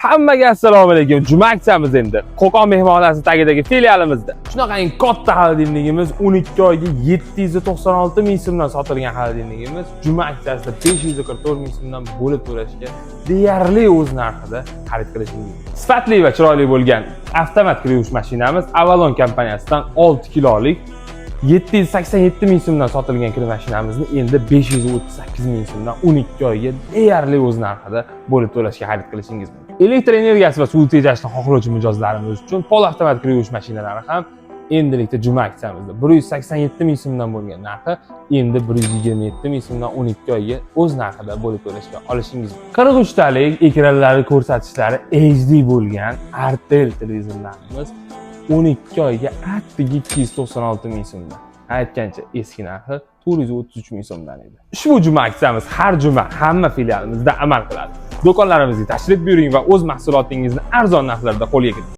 Hammaga assalomu alaykum. Juma aksiyamiz endi Qo'qon mehmonxonasi tagidagi filialimizda. Shunaqangi katta холодильник imiz, 12 oyga 796 ming so'mdan sotilgan холодильник imiz juma aksiyasida 544 ming so'mdan bo'lib to'lashga, deyarli o'z narxida xarid qilishingiz mumkin. Sifatli va chiroyli bo'lgan avtomat kir yuvish mashinamiz Avalon kompaniyasidan 6 kilolik 787 ming so'mdan sotilgan kir mashinamizni endi 538 ming so'mdan 12 oyga deyarli o'z narxida bo'lib to'lashga xarid qilishingiz mumkin. Elektr energiyasi va suv tejashni xohlovchi mijozlarimiz uchun полуавтомат kir yuvish mashinalari ham endilikda juma aksiyamizda 187 ming so'mdan bo'lgan narxi endi 127 ming so'mdan 12 oyga o'z narxida bo'lib to'lashga olishingiz mumkin. 43 talik ekranlari ko'rsatishlari HD bo'lgan Artel televizorlarimiz 12 oyga atigi 296 ming so'mdan. Aytgancha, eski narxi 433 ming so'mdan edi. Ushbu juma aksiyamiz har juma hamma filialimizda amal qiladi. Do'konlarimizga tashrif buyuring va o'z mahsulotingizni arzon narxlarda qo'lga kiriting.